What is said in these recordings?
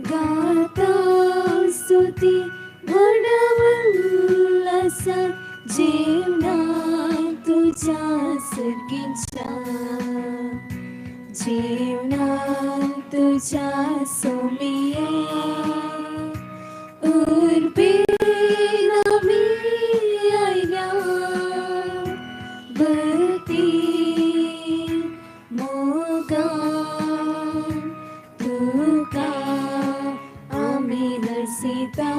गाता स्तुती व्हडा जेवणा तुझ्या सर्गीच्या जेवणा तुझ्या सोमिया उर्बेन आमी आयल्या भक्ती मोगान तुका आमी नर्सिता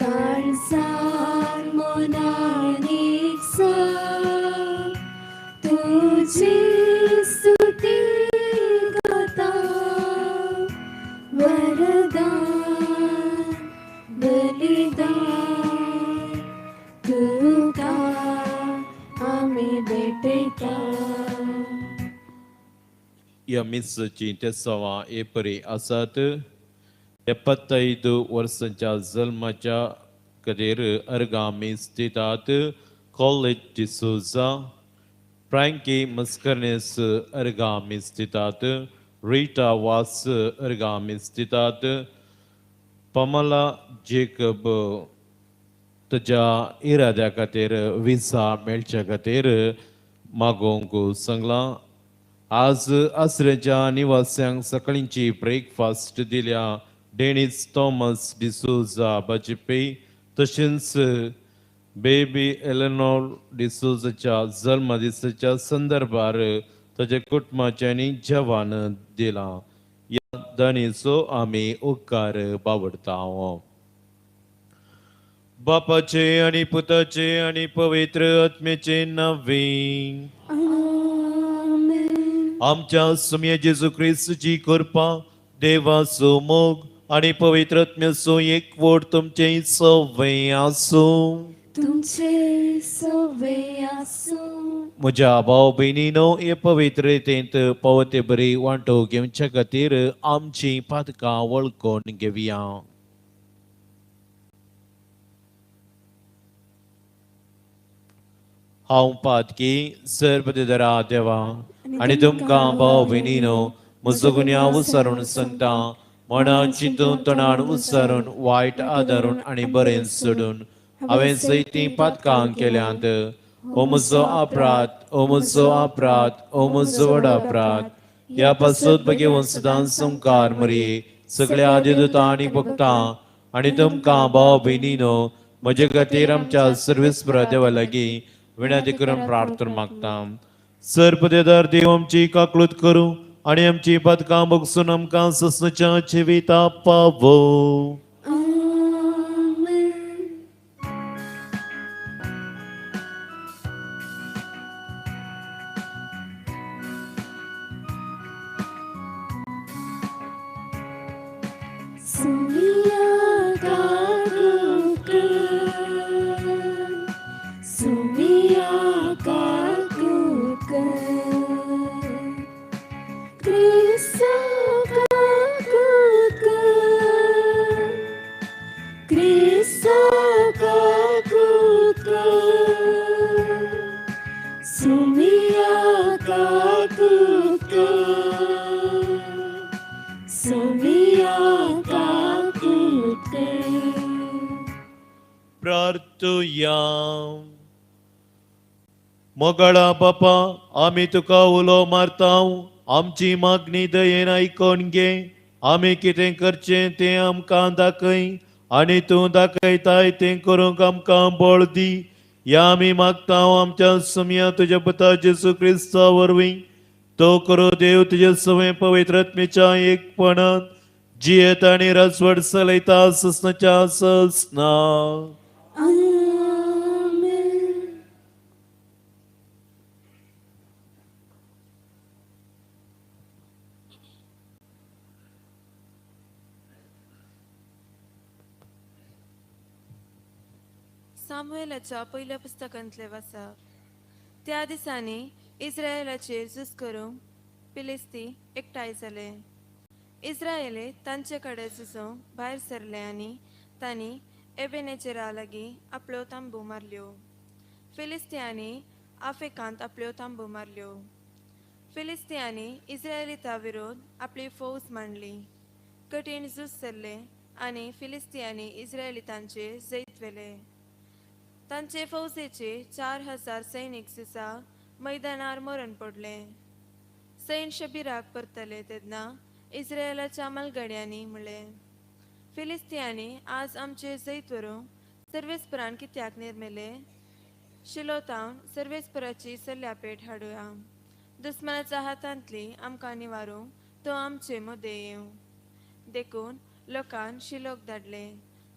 काळजान मनान एकसार तुजी स्तुती गाता वरदान बलिदान तुका आमी भेटयता. ह्या मिसाचीं तेसांवां हे परी आसात. 75 वर्सांच्या जल्माच्या खातीर अर्गां मीस दितात. कॉलेज डिसोजा, फ्रँकी मस्कर्नेस अर्गां मीस दितात. रिटा वास अर्गां मीस दितात. पमला जेकब तुज्या इराद्या खातीर विसा मेळच्या खातीर मागोवंक सांगलां. आज आसरेच्या निवास्यांक सकाळींची ब्रेकफास्ट दिल्या डेनिस थॉमस डिसोजा बाजपेयी, तशेंच बेबी एलेनॉर डिसोजाच्या जल्मदिसाच्या संदर्भार ताच्या कुटुंबाच्यांनी जेवण दिलां. ह्या दानीचो आमी उपकार बावडता. बापाचे आनी पुताचे आनी पवित्र आत्म्याचे नांवे. आमेन. आमच्या सुम्या जेजू क्रिस्तची कृपा, देवाचो मोग आनी पवित्र आत्म्याचो एकवट तुमचें सवय आसूं. तुमचे सवे आसूं. म्हज्या भाव भयणीनो, हे पवित्र रितींत पावते बरी वांटो घेवच्या खातीर आमची पातकां वळखून घेवया. हांव पातकी सर्वदरा देवा आनी तुमकां भाव भयणीनो म्हजो गुन्यांव विसरून सांगता. मनान चिंतून, तणान विसरून, वायट आदारून आनी बरें सोडून हांवें सयतीं पातकां केल्यांत. ओ म्हजो अपराध, ओ म्हजो अपराध, ओ म्हजो व्हड अपराध. ह्या पासत भगेवन सदांच संकार मरये, सगळ्या देवदूतां आनी भक्तां आनी तुमकां भाव भयणीनो म्हजे खातीर आमच्या सर्वेस्पर देवा लागीं विनंती करून प्रार्थना मागता. सर्पदेदार देव आमची काकळूत करूं आनी आमची पदकां बगसून आमकां ससच्या जिविता पावो. आमेन. सुमिया काकुक, सुमिया काकुक, क्रिस्ता काकुक, क्रिस्ता काकुक, सुमिया काकुक, सुमिया काकुक. प्रार्थुया. मोगाळा बापा, आमी तुका उलो मारता. आमची मागणी दयेन आयकोन घे. आमी कितें करचें तें आमकां दाखय आनी तूं दाखयताय तें करूंक आमकां बळ दी. ह्या आमी मागता आमच्या सुमया तुज्या पुता जेजू क्रिस्ता वरवीं. तो करो देव तुजे सवय पवित्र आत्मेच्या एकपणान जियेत आनी राजवट चलयता ससनाच्या ससना. आमेन. सामुएलाच्या पयल्या पुस्तकांतले वाचप. त्या दिसांनी इस्रायलाचेर झूज करूंक फिलिस्ती एकठांय जाले. इस्रायले तांचे कडेन झुजूंक भायर सरले आनी तांणी एबेनेचेरा लागीं आपल्यो तांबू मारल्यो. फिलिस्तियांनी आफेकांत आपल्यो तांबू मारल्यो. फिलिस्तियांनी इस्रायलिता विरोध आपली फौज मांडली. कठीण झूज चल्लें आनी फिलिस्तियांनी इस्रायलितांचेर जैत व्हेलें. तांचे फौजेचे 4000 सैनीक झुजा मैदानार मरण पडले. सैन शबीराक परतले तेन्ना इस्रायलाच्या मालगड्यांनी म्हणलें, फिलिस्तियांनी आज आमचे जैत व्हरूंक सर्वेस्परान कित्याक निर्मेले? शिलोतावन सर्वेस्पराची सल्ल्यापेट हाडुया, दुस्मानाच्या हातांतली आमकां निवारूंक तो आमचे मदें येवं. देखून लोकान शिलोक धाडले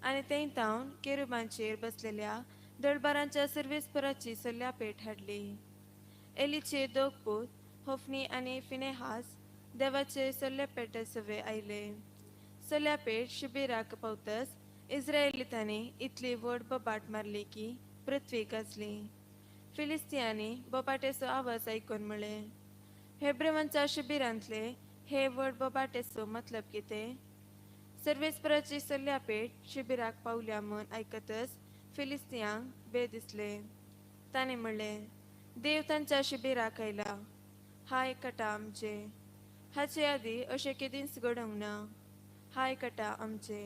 आनी थंय तावन केरुबांचेर बसलेल्या दळबारांच्या सर्वेस्पराची सल्ल्यापेट हाडली. एलीचे दोग पूत होफनी आनी फिनेहास देवाचे सल्ल्यापेटे सवे आयले. सल्ल्यापेट शिबिराक पावतच इस्रायलितांनी इतली व्हड बोबाट मारली की पृथ्वी गाजली. फिलिस्तियांनी बोबाटेचो आवाज आयकून म्हळें, हेब्रेवांच्या शिबिरांतले हे व्हड बोबाटेचो मतलब कितें? सर्वेस्पराची सल्ल्यापेट शिबिराक पावल्या म्हूण आयकतच फिलिस्तियांक बे दिसले. ताणें म्हणलें, देव तांच्या शिबिराक आयला. हाय कटा आमचे, हाचे आदीं अशें केदींच घडोवंक ना. हाय कटा आमचे,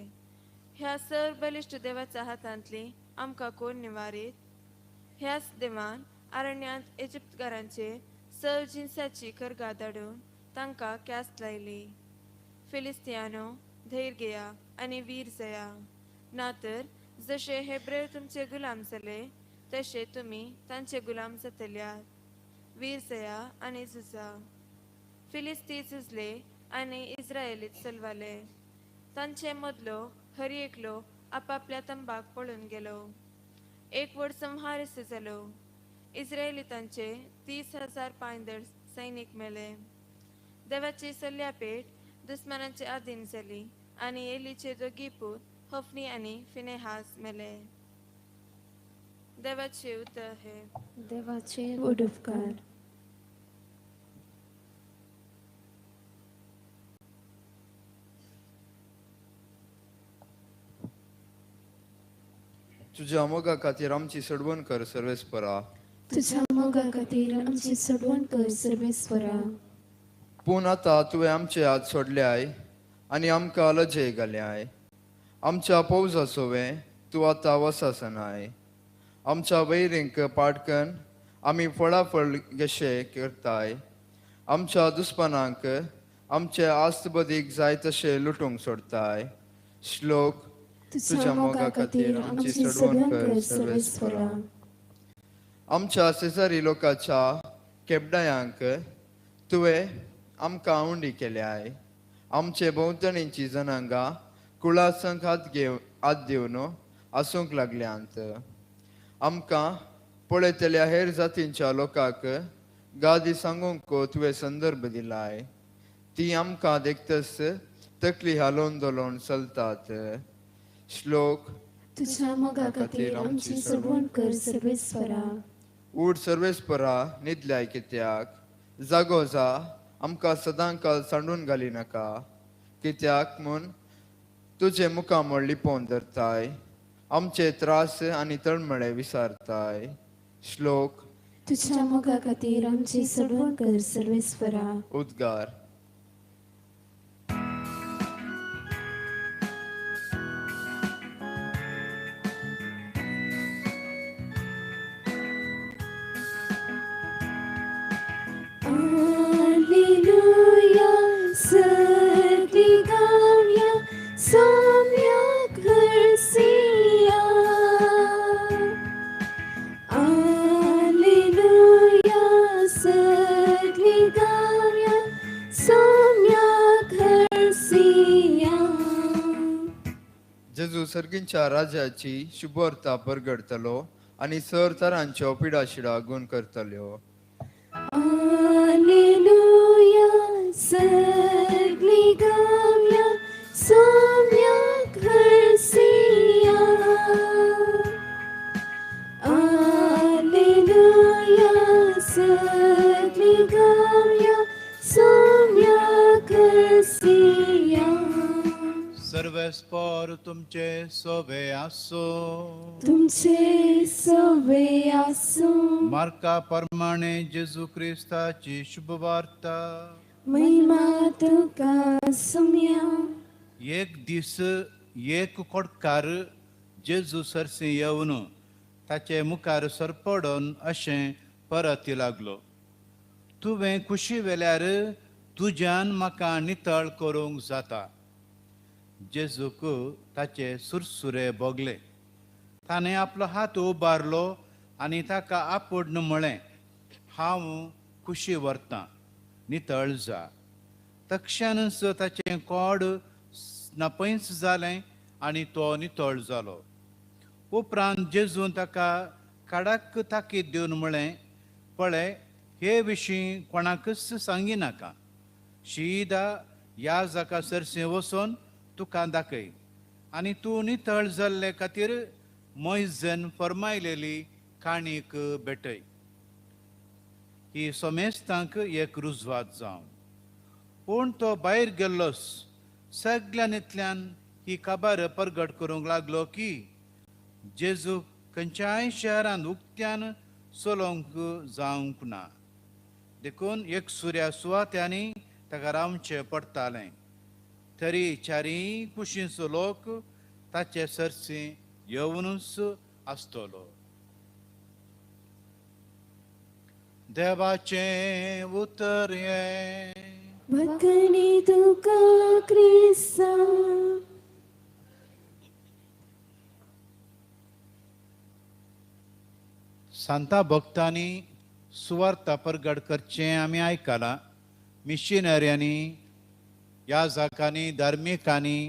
ह्या सर बलिश्ट देवाच्या हातांतली आमकां कोण निवारीत? ह्याच देवान आरण्यांत इजिप्तकारांचे सर जिनसाची खरगां धाडून तांकां ख्यास्त लायली. फिलिस्तियानो, धैर्य घेया आनी वीर जाया, ना तर जशे हेब्रेव तुमचे गुलाम जाले तशे तुमी तांचे गुलाम जातल्यात. वीर जाया आनी झुजा. फिलिस्ती झुजले आनी इस्रायलीत सलवाले. तांचे मदलो हर एकलो आपापल्या तंबाक पळून गेलो. एक व्हड संहार जालो. इस्रायलितांचे 30,000 पांयदळ सैनीक मेले. देवाची सल्ल्यापेट दुस्मानाचे आधीन जाली आनी एलीचे दोगी पूत होफनी आनी फिनेहास मेले. देवाचे उतर हे. देवाचे उपकार. तुझ्या मोगा खातीर आमची सडवण कर सर्वेस्परा. तुझ्या मोगा खातीर आमची सोडवण कर सर्वेस्परा. पूण आतां तुवें आमचे हात सोडल्याय आनी आमकां लजे घाल्याय. आमच्या पौजा सोवें तूं आतां वसासनाय. आमच्या वैरींक पाटकन आमी फळाफळ कशे करताय. आमच्या दुस्मानांक आमचे आस्तबदीक जाय तशें लुटूंक सोडताय. श्लोक. तुझ्या मोगा खातीर आमची सोडवण कर सर्वेस्परा. आमच्या शेजारी लोकांच्या केबडायांक तुवें आमकां उंडी केल्याय. आमचे भोंवतणीची जनांगां कुळासंक हात घेव हात दिवन आसूंक लागल्यांत. आमकां पळयतल्या हेर जातींच्या लोकांक गादी सांगूंक तुवें संदर्भ दिलाय. ती आमकां देखतच तकली हालोवन धोलोवन चलतात. श्लोक. तुझ्या मोगा खातीर आमची सोडवण कर सर्वेस्परा. उठ सर्वेस्परा, न्हिदल्याय कित्याक? जागो जा, आमकां सदांकाल सांडून घाली नाका. कित्याक म्हूण तुजें मुखामळ लिपोवन धरताय? आमचे त्रास आनी तळमळे विसारताय. श्लोक. तुझ्या मोगा खातीर आमची सोडवण कर सर्वेस्परा. उद्गार. आलेलुया, सगळी गावया सोम्याक हरसिया. आलेलुया, सगळी गावया सोम्याक हरसिया. जेजू सर्गींच्या राज्याची शुभवार्ता परगडतलो आनी सर तरांच्यो पिडाशिडा गुण करतल्यो. आलेलुया, सगळी गावया सोम्याक हरसिया. आलेलुया, सगळी गावया सोम्याक हरसिया. सर्वेस्पर तुमचे सोबे आसो. तुमचे सवे आसूं. मार्का प्रमाणे जेजू क्रिस्ताची शुभवार्ता. महिमा तुका सुम्या. एक दीस एक कोडकार जेजू सरशी येवन ताचे मुखार सरपडून अशें परती लागलो, तुवें खुशी वेल्यार तुज्यान म्हाका नितळ करूंक जाता. जेजूक ताचे सुरसुरे भोगले. ताणें आपलो हात उबारलो आनी ताका आपोडन म्हळें, हांव खुशी व्हरतां, नितळ जा. तक्षणच ताचें कोड नापयच जालें आनी तो नितळ जालो. उपरांत जेजून ताका काडाक ताकीद दिवन म्हळें, पळय, हे विशीं कोणाकच सांगिनाका. शीदा ह्या जाका सरसे वचून तुका दाखय आनी तूं नितळ जाल्ले खातीर मोयजन फर्मायलेली काणीक भेटय. ही समेस्तांक एक रुजवात जावं. पूण तो भायर गेल्लोस सगळ्यांतल्यान ही खबर परगट करूंक लागलो की जेजू खंयच्याय शहरांत उक्त्यान चलोवंक जावंक ना. देखून एक सुर्या सुवात्यांनी ताका रावचें पडटालें. तरी चारीय कुशींचो लोक ताचे सरशी येवनूच आसतलो. देवाचें उतर हें. वखणी तुका क्रिस्ता. सांता भक्तांनी सुवार्ता परगट करचें आमी आयकलां. मिशनऱ्यांनी, याजकांनी, धार्मिकांनी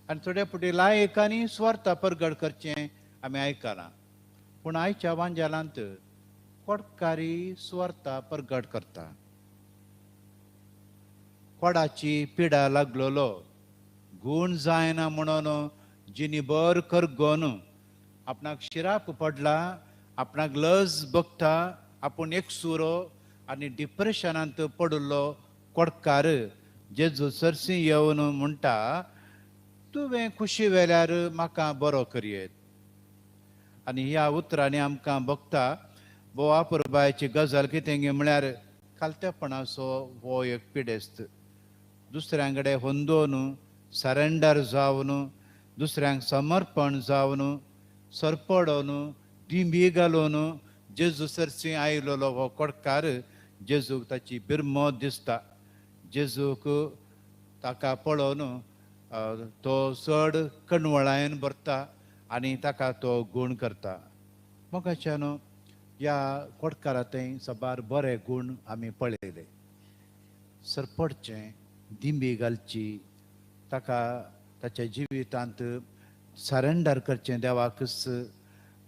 आनी थोड्या फावटी लायकांनी सुवार्ता परगट करचें आमी आयकलां. पूण आयच्या वांजालांत कोडकारी सुवार्ता परगट करता. कोडाची पिडा लागलोलो गूण जायना म्हणून जिनी बर करगोन आपणाक शिराप पडला, आपणाक लज बगता, आपूण एकसुरो आनी डिप्रेशनांत पडिल्लो कोडकार जेजू सरशी येवन म्हणटा, तुवें खुशी वेल्यार म्हाका बरो करयेत. आनी ह्या उतरांनी आमकां बगता बोवा पुरबायची गजाल कितें म्हळ्यार खालतेपणाचो हो एक पिडेस्त दुसऱ्यां कडेन होंदोवन सरेंडर जावन दुसऱ्यांक समर्पण जावन सरपडोवन दिंबी घालून जेजू सरशी आयलोलो हो कोडकार जेजूक ताची बिरमत दिसता. जेजूक ताका पळोवन तो चड कणवळायेन भरता आनी ताका तो गूण करता. मोगाच्यान ह्या कोडकारा थंय साबार बरे गूण आमी पळयले. सरपडचें, दिंबी घालची, ताका ताच्या जिवितांत सरेंडर करचें देवाकच,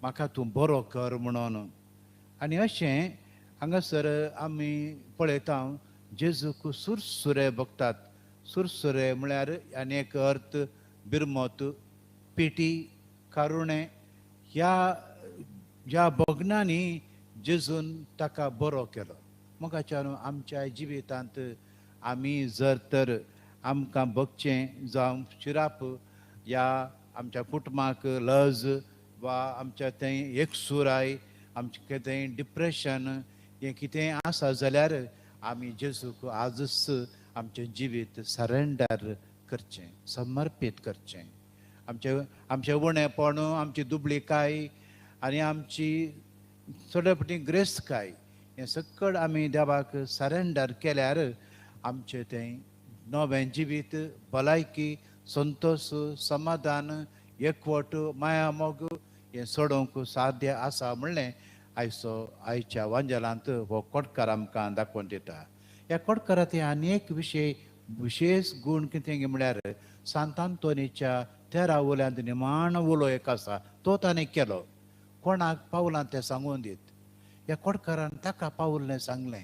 म्हाका तूं बरो कर म्हणून. आनी अशें हांगासर आमी पळयता जेजूक सुरसुरे बगतात. सुरसुरे म्हळ्यार आनी एक अर्थ बिरमत, पिटी, कारुणें. ह्या ह्या भोगणांनी जेजून ताका बरो केलो. मोगाच्यान आमच्या जिवितांत आमी जर तर आमकां बगचें जावं शिराप ह्या आमच्या कुटुंबाक लज वा आमच्या थंय एकसुराय, आमचें थंय डिप्रेशन हें कितेंय आसा जाल्यार आमी जेजूक आजच आमचें जिवीत सरेंडर करचें, समर्पीत करचें. आमचें आमचें उणेपण, आमची दुबळीकाय आनी आमची थोडे फावटी ग्रेस्तकाय हें सगळें आमी देवाक सरेंडर केल्यार आमचें तें नवें जिवीत, भलायकी, संतोश, समाधान, एकवट, माया, मोग हें सोडोवंक साध्य आसा म्हणलें आयचो आयच्या वांजेलांत हो कोटकार आमकां दाखोवन दिता. ह्या कोटकारांत आनी एक विशय विशेश गूण कितें म्हळ्यार सांत आंतोनीच्या 13 उल्यांत निमाणो उलो एक आसा तो ताणें केलो. कोणाक पावलां तें सांगून दीत. ह्या कोटकारान ताका पावलें सांगलें,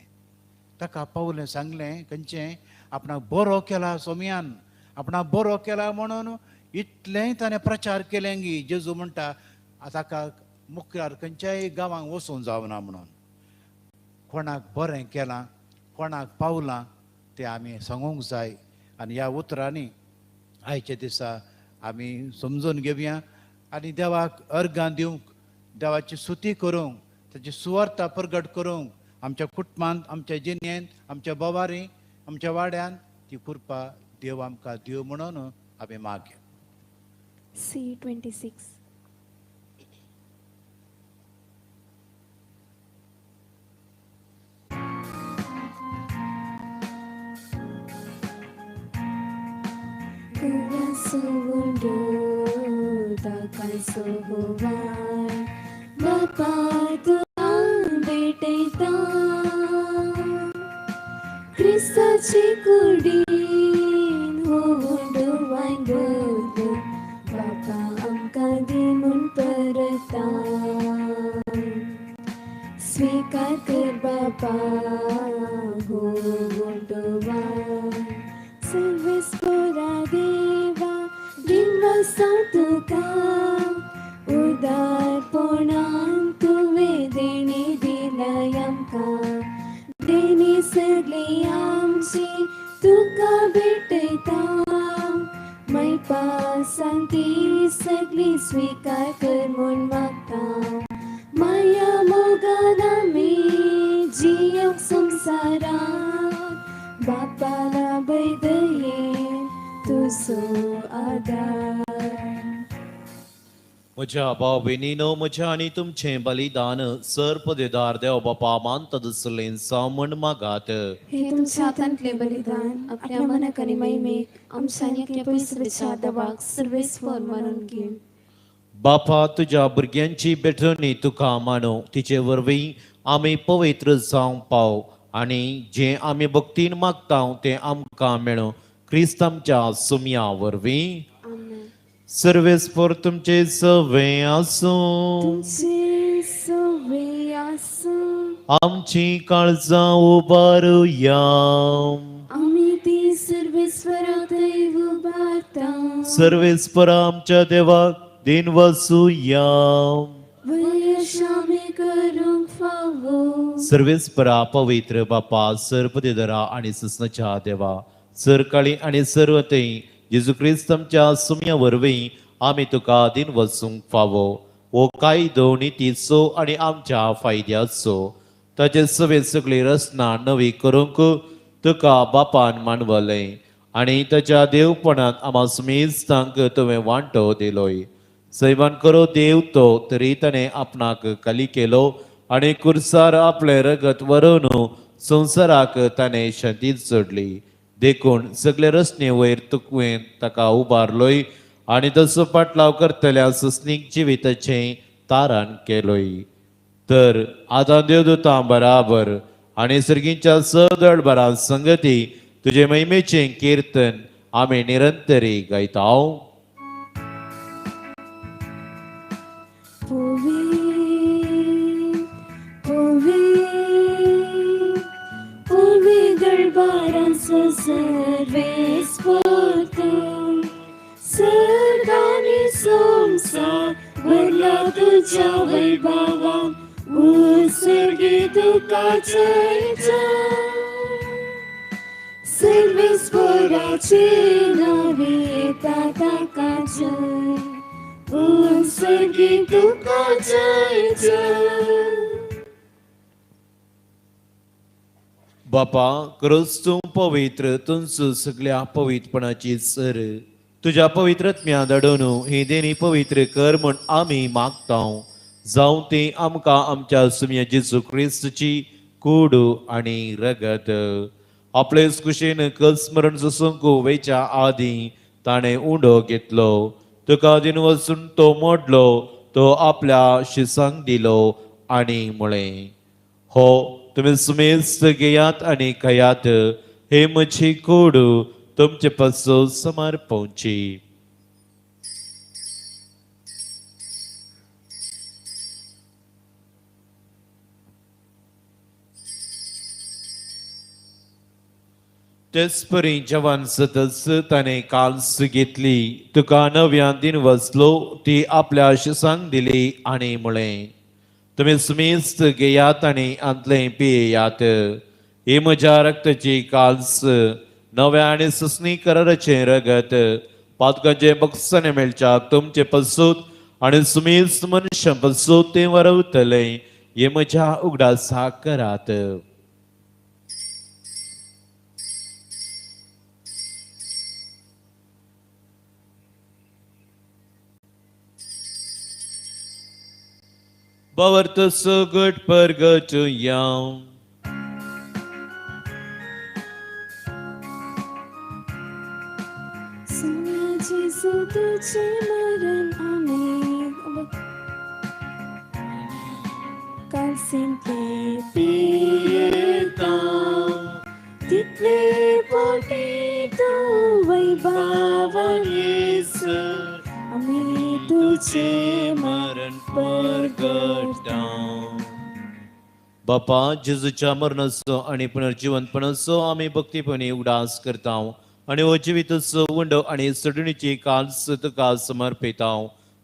ताका पावलें सांगलें खंयचें, आपणाक बरो केला सोमयान, आपणाक बरो केला म्हणून इतलेंय ताणें प्रचार केलें गी जेजू म्हणटा ताका मुखार खंयच्याय गांवांक वचूंक जावना म्हणून. कोणाक बरें केलां, कोणाक पावलां तें आमी सांगूंक जाय. आनी ह्या उतरांनी आयच्या दिसा आमी समजून घेवया आनी देवाक अर्गां दिवंक, देवाची स्तुती करूंक, ताची सुवार्ता प्रगट करूंक आमच्या कुटुंबांत, आमच्या जिणेंत, आमच्या बोवारी, आमच्या वाड्यांत ती कृपा देव आमकां दिव म्हणून आमी मागया. C26. बापा तुका भेटयता क्रिस्ताचे कुडीन हो वायन बदलून बापा आमकां दी म्हूण परता स्वीकार कर बापा हो वायन सर्वेस्परा देवा दिनवासा तुका उदारपणान तुवें देणी दिलाय आमकां देणी सगळी आमची तुका भेटयता मैपासान ती सगळी स्विकार कर म्हूण मागता माया मोगान आमी जियोंक संवसारांत बापाला बैदयेन तुजो आदार. म्हज्या भाव भयणीनो, म्हज्या आनी तुमचें बलिदान सर्पदेदार देव बापा मानता दुसलें जावं म्हण मागात. हे तुमच्या हातांतले बलिदान आपल्या मनाक आनी महिमेक आमच्या आनी आपल्या पवित्र देवाक सर्वेस्पर मानून घेवन. बापा, तुज्या भुरग्यांची भेटवणी तुका मानू, तिचे वरवीं आमी पवित्र जावंक पाव आनी जें आमी भक्तीन मागता तें आमकां मेळूं, क्रिस्त आमच्या सुमया वरवीं. आमेन. सर्वेस्पर तुमचे सवे आसूं. तुमचे सवे आसूं. आमची काळजां उबारुया. आमी ती सर्वेस्वरा थंय उबारता. सर्वेस्पर आमच्या देवाक दिन वसुया. वयश आमी करूंक फावो. सर्वेस्परा पवित्र बापा, सर्पदेदरा आणि सुसनाच्या देवा, सरकाळी आणि सर्वते जेजू क्रिस्त आमच्या सुम्या वरवीं आमी तुका दिन वसूंक फावो. हो कायदो नितीचो आणि आमच्या फायद्याचो, ताचे सवे सगळी रचना नवी करूंक तुका बापान मानवलें आनी ताच्या देवपणांत आमा सुमेस्तांक तुवें वांटो दिलोय. सैमान करो देव तो, तरी ताणें आपणाक खाली केलो आनी कुर्सार आपलें रगत वरोवन संवसाराक ताणें शांतीत सोडली. देखून सगळे रचने वयर तुवें ताका उबारलोय आनी तसो पाटलाव करतल्या सुस्नीक जिविताचें तारण केलोय. तर आतां देवदूतां बराबर आनी सर्गींच्या सदळ बरां संगती तुजे महिमेचें किर्तन आमी निरंतरी गायता. पवित्र पवित्र पवित्र दरबारांचो सर्वेस्पर तूं, सर्ग आनी संवसार भरला तुज्या वैभवान, उत्सर्गी तुका जय जय. सर्वेस्पराचे नावे येता ताका जय, उत्सर्गी तुका जय जय. बापा, क्रिस्तू पवित्र तुमचो सगळ्या पवित्रपणाची सर तुज्या पवित्रत्म्या धाडून ही देणी पवित्र कर म्हण आमी मागता, जावं ती आमकां आमच्या सुम्या जेजू क्रिस्तची कूड आनी रगत. आपलेच कुशीन कस्मरण जसूंक वयच्या आदीं ताणें उंडो घेतलो, तुका दिन वचून तो मोडलो, तो आपल्या शिसांक दिलो आनी म्हळें, हो तुमी सुमेस्त घेयात आनी खायात, हे म्हजी कूड तुमचे पासून समर्पवची. तेच परी जवान सतच ताणें काल्स घेतली, तुका नव्यान दिन वचलो, ती आपल्या शिसांक दिली आनी म्हळें, तुमी सुमेस्त घेयात आनी आंतलें पियेयात, ही म्हज्या रक्ताची काल्स, नव्या आनी सुसणी कराराचें रगत, पातकांचें बक्षाणे मेळच्याक तुमचे पसूत आनी सुमेस्त मनशां पसूत तें वरवतलें, हे म्हज्या उगडासाक करात. भावार्थ सगट परगटुया. सोम्या जेजू तुझे मरण आमी कालसिंतले पियेता तितले पोटी तूं वैभावान येसू आमी तुझे मरण परगटा. बापा जेजूच्या मरणाचो आनी पुनर्जिवंतपणाचो आमी भक्तीपणी उगडास करता आनी हो जिविताचो उंडो आनी सडणीची काल्स तुका समर्पिता.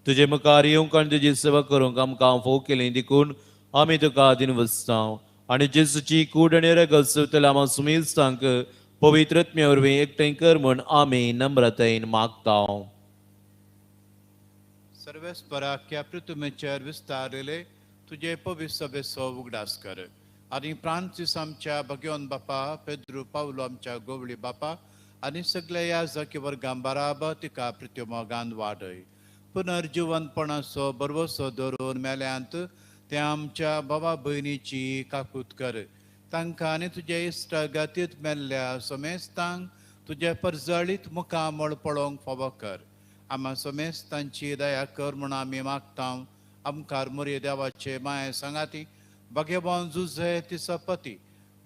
तुजे मुखार येवंक आनी तुजी सेवा करूंक आमकां फोव केली देखून आमी तुका दिनवसता आनी जेजूची कूड आनी रगत सोंपतल्या आमा सुमेस्तांक पवित्र आत्म्या वरवीं एकठांय कर म्हूण आमी नम्रतायेन मागता. सर्वेस्पराख्या पृथ्वीचेर विस्तारले तुजे पवित्र सभेचो उगडास कर आनी फ्रांसीस आमच्या भगवान बापा, पेद्रू पावलो आमच्या गोवळी बापा आनी सगल्या ह्या जकी वर्गां बराबर तिका पृथ्वी वाडय. पुनर्जिवंतपणाचो बरवसो धरून मेल्यांत ते आमच्या बाबा भयणीची काकूत कर. तांकां आनी तुजे इश्टागतींत मेल्ल्या समेस्तांक तुजे परजळीत मुखामळ पळोवंक फावो कर. आमा समेस्तांची दया कर म्हूण आमी मागता. आमकार मोरये देवाचे माये सांगाती भगवान जुझे तिसपती,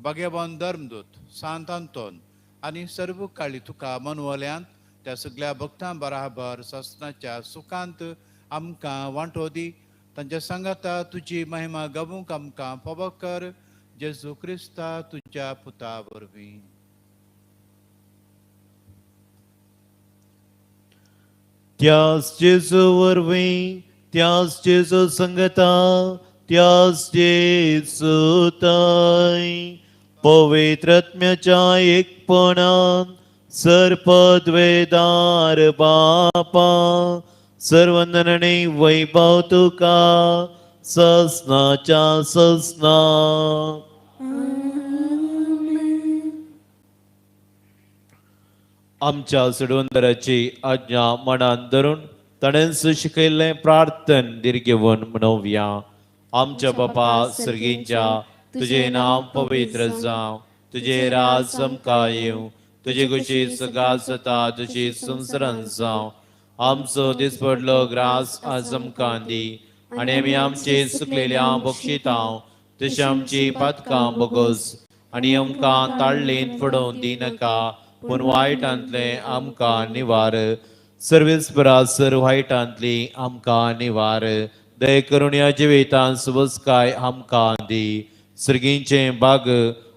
भगवान धर्मदूत सांत आंतोन आनी सर्व काळी तुका मनवल्यांत त्या सगल्या भक्तां बराबर सासनाच्या सुखांत आमकां वांटो दी. तांच्या सांगाता तुजी महिमा गावूंक आमकां फावो कर. जेजू क्रिस्ता तुज्या पुता वरवीं. त्यास जेजू वरवीं, त्यास जेजू संगता, त्यास जेजू ताय पवित्र आत्म्याच्या एकपणान सर्पद्वेदार बापा सर्वंदनने वैभव तुका ससनाच्या ससना. आमच्या सोडवंदराची आज्ञा मनान धरून ताणेंच शिकयल्लें प्रार्थन दीर्घेवन म्हणोवया. आमच्या बापा सर्गींच्या, तुजें नांव पवित्र जावं, तुजें राज आमकां येवं, तुजे कुशी सगा जाता तुजी संवसारान जावं. आमचो दिसपडलो ग्रास आज आमकां दी आनी आमी आमचे चुकलेल्या बक्षितां तशी आमची पातकां बोगस आनी आमकां ताळलेंत फडोवन दिनाका पूण वायटांतलें आमकां निवार. सर्वेस्परा सर वायटांतली आमकां निवार. दय करून ह्या जिवितांत सुबसकाय आमकां दी. सर्गींचें बाग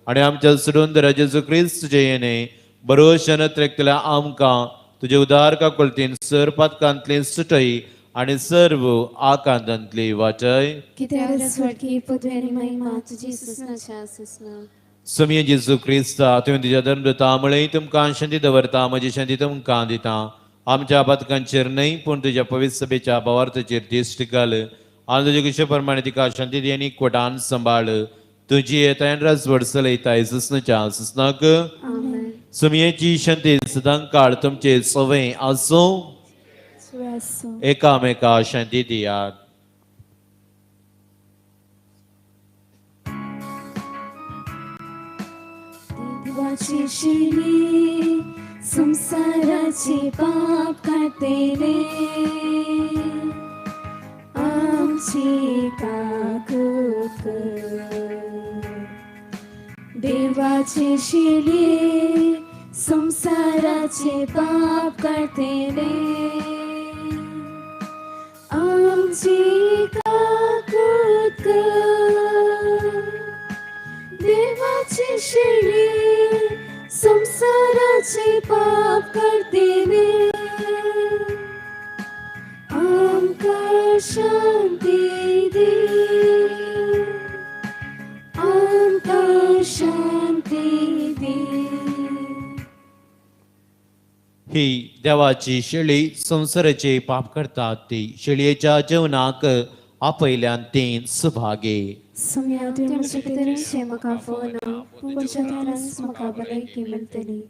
आनी आमच्या सुडून जेजू क्रिस्तुचें येणें बरोशन त्रेकतल्या आमकां तुजे उदार काकुळतीन सर पातकांतली सुटय आनी सर्व आकांतांतली वाचय. कित्याक स्वर्गीय पदवी आनी महिमा तुजी ससनाच्या ससना. समिय जेजू क्रिस्ता, तुवें तुज्या धर्मदूता म्हळें तुमकां शांती दवरता, म्हजी शांती तुमकां दिता. आमच्या पातकांचेर न्हय पूण तुज्या पवित्र सभेच्या भावार्थाचेर दिश्ट घाल आनी तुजे कुशे प्रमाणे तिका शांती दी आनी कोटान सांबाळ. तुजी येतायन राजवट चलयताय ससनाच्या ससनाक. आमेन. समियेची शांती सदां काळ तुमचे सवय आसूं. आसूं. एकामेका शांती दियात. देवाची शिली संसाराचे पाप काडतेले आमची काकूत कर. देवाची शिली संसाराचे पाप काडतेले आमची काकूत कर. देवाची शिली संसाराचे पाप करतेले आमकां शांती दी, आमकां शांती दी. ही देवाची शेळी संवसाराचे पाप करतात ती शेळयेच्या जेवणाक आपयल्यान तीन सुभागे. सुम्या तुवें म्हजे भितरचें म्हाका फोना पूण तुज्या दारांत म्हाका भलायकी मेळटली.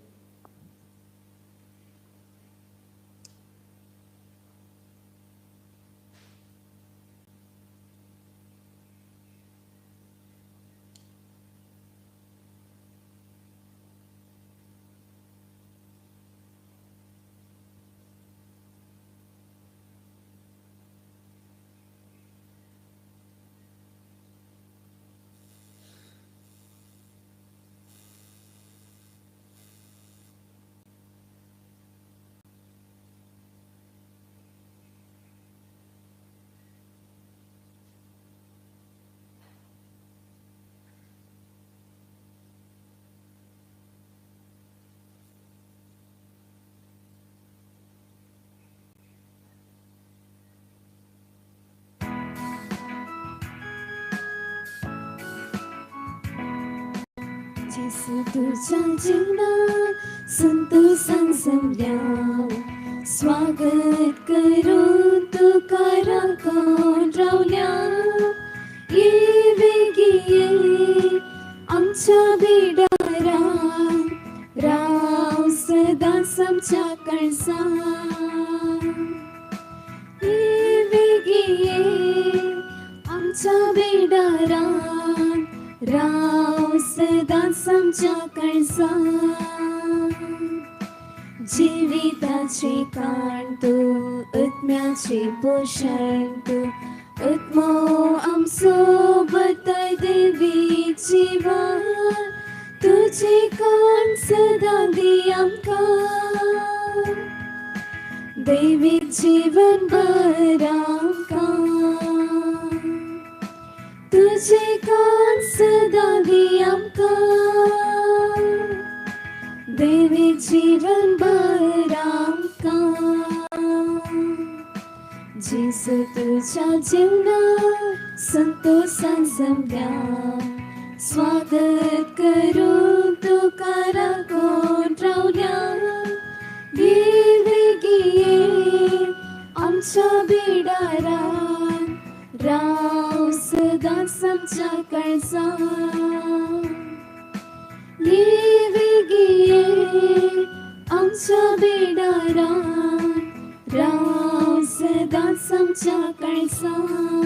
जेसू तुज्या जीवनात संतोषान जमल्या स्वागत करून तुका राखून रावल्या ये वेगी ये आमच्या बिडारान राव सदांच आमच्या काळजान ये वेगी ये आमच्या बिडारान राव सदांच आमच्या काळजान जिविताचे काण तूं आत्म्याचे पोशण तूं आत्मो आमचो बताय देवी जिवन तुजें काण सदां दी आमकां दैवीक जीवन भर आमकां तुजें काण सदां दी आमकां दैवीक जीवन भर आमकां जेसू तुज्या जीवनात संतोषान जमल्या स्वागत करून तुका राखून रावल्या ये वेगी ये आमच्या बिडारान राव सदांच आमच्या काळजान ये वेगी ये आमच्या बिडारान राव सदांच आमच्या काळजान.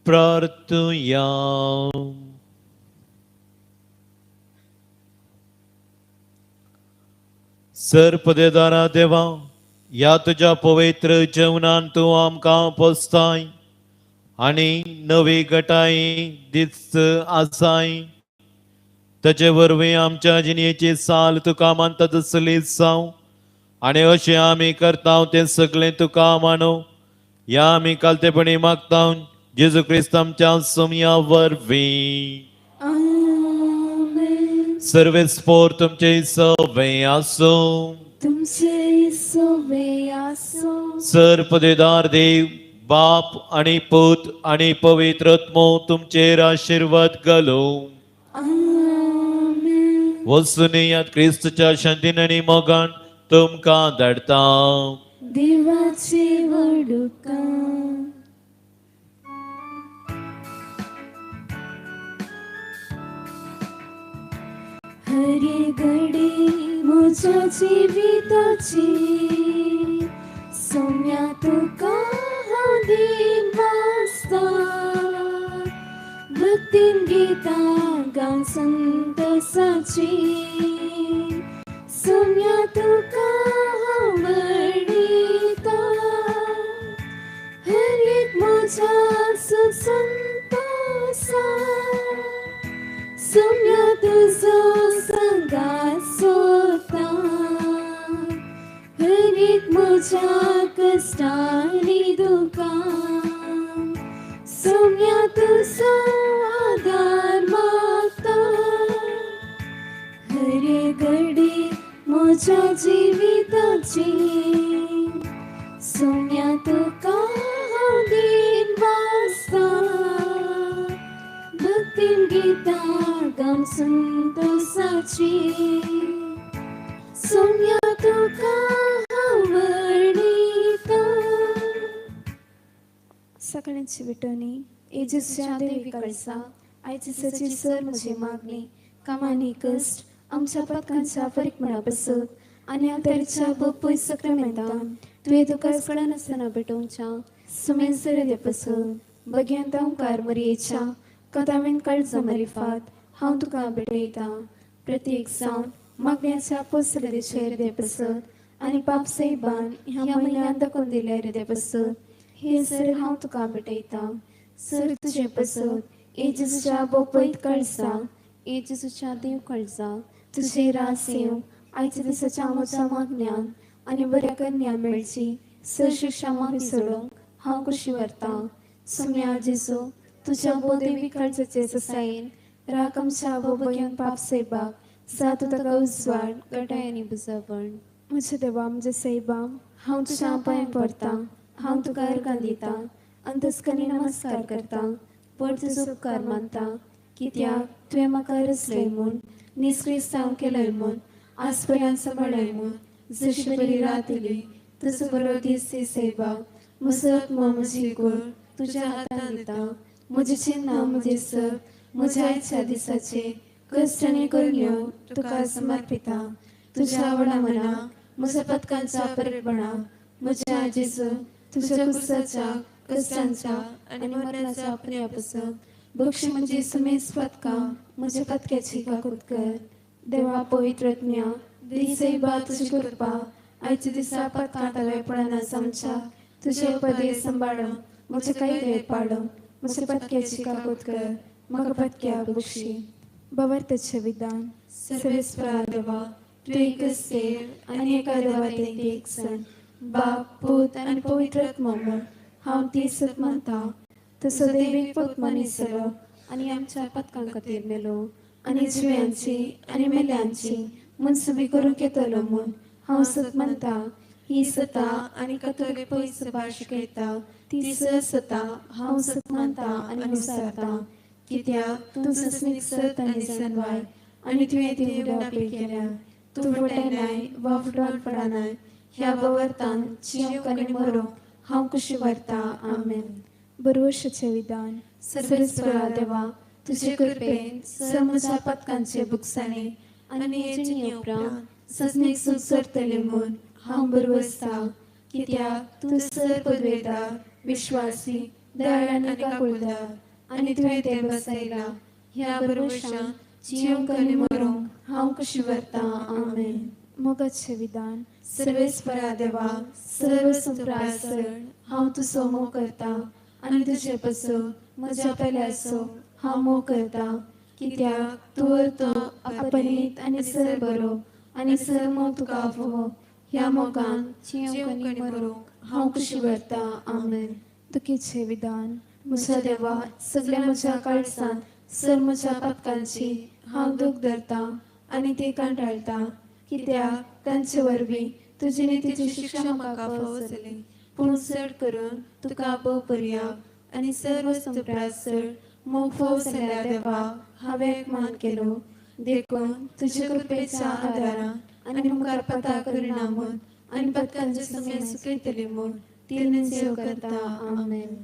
प्रार्थुया. सर्पदेदारा देवा, ह्या तुज्या पवित्र जेवणान तूं आमकां पोसताय आनी नवी गटाय दिस्त आसाय. ताचे वरवीं आमच्या जिणेची साल तुका मानता तसली जावं आनी अशें आमी करता तें सगळें तुका मानू. ह्या आमी कालतेपणी मागता जेजू क्रिस्त आमच्या सोमया वरवीं. आमेन. सर्वेस्पोर तुमचे सवे आसूं. तुमचे सोवे आसूं. सर्पदेदार देव बाप आणि पूत आणि पवित्र आत्मो तुमचेर आशीर्वाद घालूं. आमेन. वचून यात क्रिस्तच्या शांतीन आनी मोगान तुमकां धाडटा. देवाचे वडुका. हरे घडी म्हज्या जिविताची सोम्या तुका हांव दीन वाचता भक्तीन गितां गावन संतोषाची सोम्या तुका हांव म्हणिता हर एक म्हज्या सुख संतोषा सोम्या तुजो संगात सोदता हर एक म्हज्या कश्टांनी दुखान सोम्या तुजो आदार मागता हर घडी म्हज्या जिविताची सोम्या तुका हांव दीन वाचता भक्तीन गितां गावन संतोषाची सोम्या तुका हांव म्हणिता. सगळ्यांची विटवणी येजूच्या देवी कळसा आयची सची सर म्हजी मागणी कामांनी कश्ट आमच्या पथकांच्या फरीकपणा पासत आनी आल्तारीच्या बोपय सक्रामेंतान तुवें तुका कळनासतना भेटोवच्या सुमेसर पासत बग्यांत ओंकार मरयेच्या कथावेन काळजा मारिफात हांव तुका भेटयतां. प्रत्येक जावन मागण्याच्या पोसरदेचे हृदय पासत आनी पाप साहेबान ह्या म्हयन्यांत दाखोवन दिल्या हृदय पासत हे सर हांव तुका भेटयतां. सर तुजे पासत ए जेजूच्या बोपयत काळजा ए जेजूच्या देव काळजा तुजे रास येवं आयच्या दिसाच्या म्हज्या मागण्यान आनी बऱ्या कन्या मेळची सर शिक्षा माफी सोडूंक हांव कुशी व्हरतां. सुम्या जेजू तुज्या बोदेवी काळजाचे ससायेन राख आमच्या बोबयन पाप साहेबाक सा तूं ताका उजवाड गटाय आनी बुजवण. म्हज्या देवा म्हज्या सायबा हांव तुज्या पांय पडतां हांव तुका अर्गां दितां अंतस्कनी नमस्कार करतां पण तुजो उपकार मानता कित्याक तुवें म्हाका रचलय म्हूण निस्क्रिस्तांव केलय म्हूण आज पर्यंत सांबाळय म्हूण जशी बरी रात दिली तसो बरो दीस दी सायबा. म्हजो आत्मो म्हजी गोळ तुज्या हातान दिता म्हजी चिन्नां म्हजे सर म्हज्या आयच्या दिसाचे कश्ट आनी करण्यो तुका समर्पिता. तुज्या आवडा मना म्हज्या पथकांच्या परेपणा म्हज्या जेजू तुझ्या कुसाच्या कश्टांच्या आनी मरणाच्या पुण्या पासून बक्षी म्हणजे सुमेस पदकां म्हज्या पदक्याची काकूत कर. देवा पवित्र आत्म्या दी सायबा तुजी कृपा आयच्या दिसा पदकांत वेपणाना आमच्या तुजे पदे सांबाळून म्हजे कायदे पाडून म्हज्या पदक्याची काकूत कर म्हाका पदक्या बक्षी. भावार्थाचें विधान. सर्वेस्परा देवा तूं एकच देव आनी एका देवात एक सण बाप पूत आनी पवित्र आत्मो म्हूण हांव ती सत मानता. तसो देवीक पूत मनीस जालो आनी आमच्या पथकां खातीर मेलो आनी जिव्यांची आनी मेल्यांची मनसुबी करूंक येतलो म्हूण हांव सत मानता. ही सता आनी कथोलीक पयस सभा शिकयता ती सता हांव सत मानता आनी विचारता कित्याक तूं सस्मीक सत आनी सनवाय आनी तुवें ती उडापी केल्या. तूं फटयनाय वा फुटवान पडनाय ह्या बवरतान जिवंक आनी मरूंक हांव कुशी व्हरता. आमेन. बरवशाचें विधान. सर्वेस्परा देवा तुजे कृपेन सर म्हज्या पथकांचे बुकसाणे आनी हे जिणे उपरांत सजनीक सूख सरतले म्हूण हांव बरवसता कित्याक तूं सर पदवेदार विश्वासी दयाळ आनी काकुळदार आनी तुवें तें बसयलां. ह्या बरवशान जिवंक आनी मरूंक हांव कुशी व्हरता. आमेन. मोगाचें विधान. सर्वेस्परा देवा सर्व संप्रासर हांव तुजो मोग करता आनी तुजे पासून म्हज्या पेल्याचो हांव मोग करता कित्याक तूं तो अपनीत आनी सर बरो आनी सर मोग तुका फावो. ह्या मोगान जिवंक आनी मरूंक हांव कुशी व्हरता. आमेन. दुखीचें विधान. म्हज्या देवा सगल्या म्हज्या काळजान सर म्हज्या पथकांची हांव दूख धरता आनी ती कंटाळटा कित्याक तांचे वरवीं तुजी नितीची शिक्षा म्हाका फावो जाली. पूण चड करून तुका भोव पर्या आनी सर्व संप्रासर मोग फावो जाल्या देवा हांवें एक मान केलो. देखून तुजे कृपेच्या आदारान आनी मुखार पता करिना म्हूण आनी पथकांचे समय सुकयतली म्हूण ती निश्चय करता. आमेन.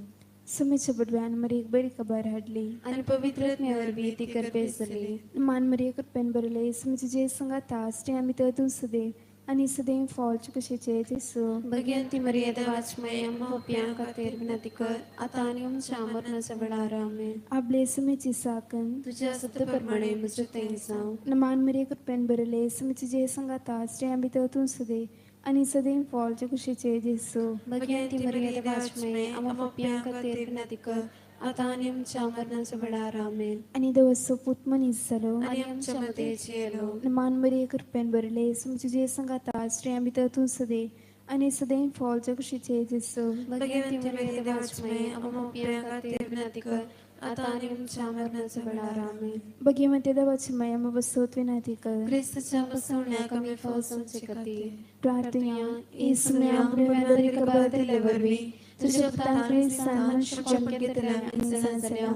सुमेच्या बडव्यान मरियेक बरी खबर हाडली. आनी पवित्र आत्म्या वरवीं ती करपेस जाली. मान मरिये कृपेन भरले सुमेचे जे संगाता स्त्रियां भितर तूं सदैव आनी सदैव फॉल कशीचे जेसू. भगवंती मरिया देवाचमय आम्हा पापयां खातीर विनंती कर आतां आनी आमच्या मरणाच्या वेळार. आमेन. आपले सुमेची साकन तुझ्या सत्य प्रमाणे म्हज्या थंय जावं. मान मरिये कृपेन भरले सुमेचे जे संगाता स्त्रियां भितर तूं सदैव आनी सदैव फॉल कुशीचे जेसू. भगवंती मरिया देवाचमय आम्हा पापयां खातीर विनंती कर आतां आनी आमच्या मरणाच्या वेळार. आमेन. आनी देवाचो पूत मनीस जालो आनी आमच्या मदें जियेलो. मान मरिये कृपेन भरले सुमेचे जे संगाता स्त्रियां भितर तूं सदैव आनी सदैव फॉल कुशीचे जेसू. भगवंती मरिया देवाचमय आम्हा पापयां खातीर विनंती कर आतां आनी आमच्या मरणाच्या वेळार. आमेन. भगवंती देवाची माया बसोत विनंती कर. क्रिस्ताच्या बसवण्याक आमी फावो जावचे खातीर प्रार्थना. येसुम्या बरी खबर दिले वरवीं तुज्या पुतान क्रिस्तान मनुष्यपण घेतल्या आनी जाण जाल्या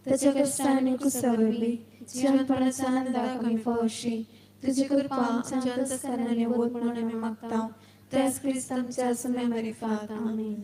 ताच्या कश्टान आनी कुसा वरवीं जिवनपणाच्या आनंदाक आमी फावोशी तुजी कृपा आमच्या अंतस्करणांनी वत म्हणून आमी मागता. त्याच क्रिस्त आमच्या सुम्या मारिफात. आमेन.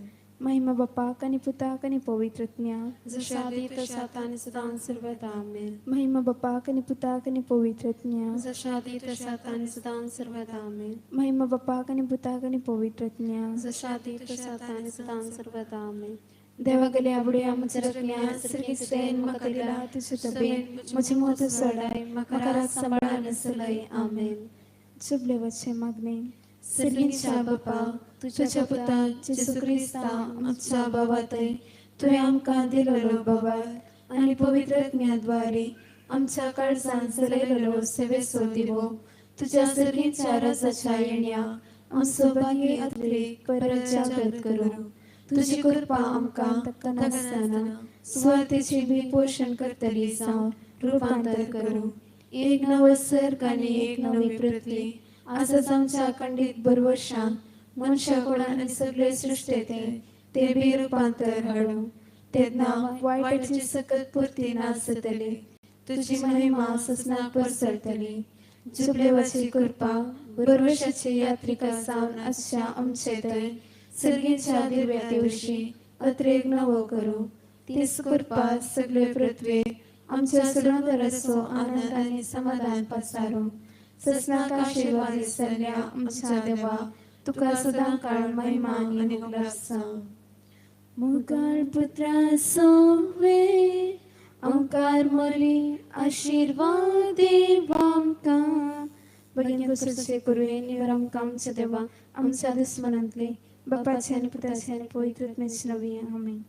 महिमा बापाक आनी पुताक आनी पवित्र आत्म्याक. जशें आदी तशें आतां आनी सदां सर्वदा आमेन. महिमा बापाक आनी पुताक आनी पवित्र आत्म्याक. जशें आदी तशें आतां आनी सदां सर्वदा आमेन. महिमा बापाक आनी पुताक आनी पवित्र आत्म्याक. जशें आदी तशें आतां आनी सदां सर्वदा आमेन. देवा गेले आवडया म्हज्या रकण्या सर्गेस्तेन म्हाका दिला तुजे तबेन म्हजें मोत सोडाय म्हाका रात सांबाळ आनी आमेन. जुबलेवाचें मागणें. सर्गीच्या बापा, तुज्या पुता जेजू क्रिस्ता आमच्या बाबा थंय तुवें आमकां दिलेलो बाबा आनी पवित्र आत्म्याद्वारे आमच्या काळजान चलयलेलो सेवेचो दिवो तुज्या सर्गीच्या राजाच्या येण्या आमचो भाग्य अत्रेक परत जागृत करूं. तुजी कृपा आमकां तकनासतना सुवातेची बी पोशण करतली जावन रुपांतर करूं. एक नवो सर्ग आनी एक नवी पृथ्वी आजच आमच्या खंडीत बरवशान मनशा कोणा आनी सगळे सृश्टेते ते बी रुपांतर हाडूं. तेन्ना वायटाची सकत पुरती नाच जातली, तुजी महिमा ससनाक पसरतली. जुबलेवाची कृपा बरवशाची यात्रिका जावन आसच्या आमचे थंय सर्गीच्या दिव्या दिवशी अत्रेक नवो करूं. तीच कृपा सगळे पृथ्वेक आमच्या सुरंदराचो आनंद आनी समाधान पसारूं. ससनाक आशिर्वाद दिसल्या आमच्या देवा, तुका सदां काळ महिमा आनी उगडास जावं. मुगाळ पुत्रा सोवे ओंकार मोली आशिर्वाद देव आमकां. भगिनी कुसुचे करुये निवर आमकां आमच्या देवा आमच्या दुस्मनांतले बापाचे आनी पुताचे आनी पवित्र आत्म्याचे नवी आमेन.